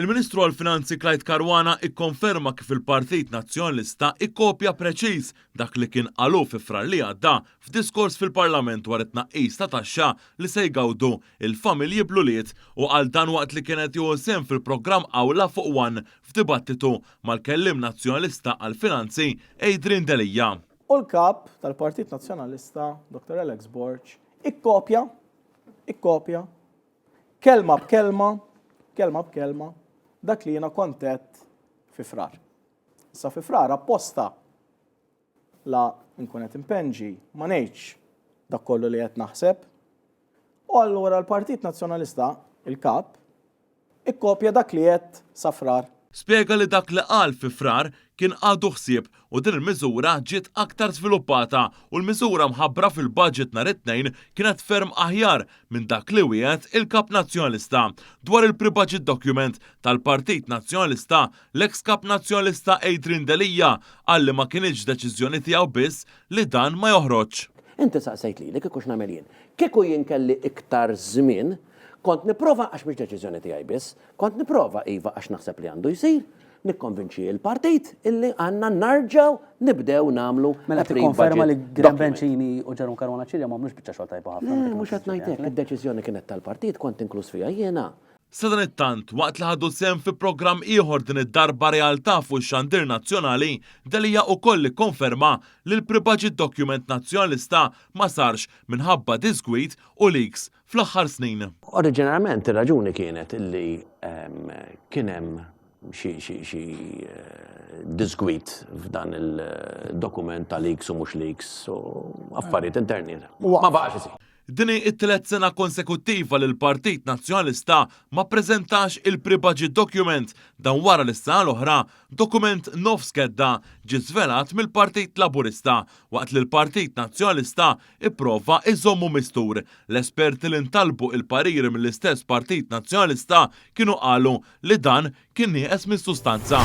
Il-Ministru għall-Finanzi Clyde Caruana ikkonferma kif il-Partit Nazzjonalista ikkopja preċiż dak li kien qal hu fi Frar li għadda f'diskors fil-Parlament dwar it-tnaqqis ta' taxxa li se jgawdu l-familji bl-ulied u qal dan waqt li kien qed jieħu sehem fil-programm Awla fuq One f'dibattitu mal-Kelliem Nazzjonalista għall-Finanzi Adrian Delia. U l-Kap tal-Partit Nazzjonalista, Dottor Alex Borg, ikkopja, ikkopja, kelma b'kelma, kelma b'kelma, dak li jiena kont għedt fi Frar. Issa fi Frar apposta la nkun qed impenġi ma ngħidx dak kollu li qed naħseb. U allura l-Partit Nazzjonalista, il-Kap, Ikkopja dak li għedt sa Frar. Spjega li dak li qal fi Frar kien għadu ħsieb u din il-miżura ġiet aktar żviluppata u l-miżura mħabbra fil-budget nhar it-Tnejn kienet ferm aħjar minn dak li wiegħed il-Kap Nazzjonalista. Dwar il-pre-budget document tal-Partit Nazzjonalista, l-eks Kap Nazzjonalista Adrian Delia qal li ma kinitx deċiżjoni tiegħu biss li dan ma joħroġx. Inti saqsejt lili kieku x'nagħmel jien. Kieku jien kelli iktar żmien, Kont nipprova, għax mhix deċiżjoni tiegħi biss, kont nipprova, iva, għax naħseb li għandu jsir, nikkonvinċi l-partit illi għandna narġgħu nibdew nagħmlu Mela tikkonferma li Graham Bencini u Jerome Caruana Cilia m'għamlux biċċa xogħol tajba ħafna. Le, mhux qed ngħid hekk, id-deċiżjoni kienet tal-partit, kont inkluż fiha jiena. Sadanittant, waqt li ħadu sehem fi programm ieħor din id-darba Realtà fuq ix-xandir nazzjonali, Delia ukoll ikkonferma li l-pre-budget document Nazzjonalista ma sarx minħabba diżgwid u leaks fl-aħħar snin. Oriġinarjament ir-raġuni kienet illi kien hemm xi diżgwid f'dan il-dokument ta' leaks u mhux leaks u affarijiet interni. Ma baqax isir. Din hi t-tielet sena konsekuttiva li l-Partit Nazzjonalista ma ppreżentax il-pre-budget document, dan wara li s-sena l-oħra dokument nofs kedda ġie żvelat mill-Partit Laburista waqt li l-Partit Nazzjonalista ipprova jżommu mistur. L-esperti li ntalbu il-pariri mill-istess Partit Nazzjonalista kienu qalu li dan kien nieqes mis-sustanza.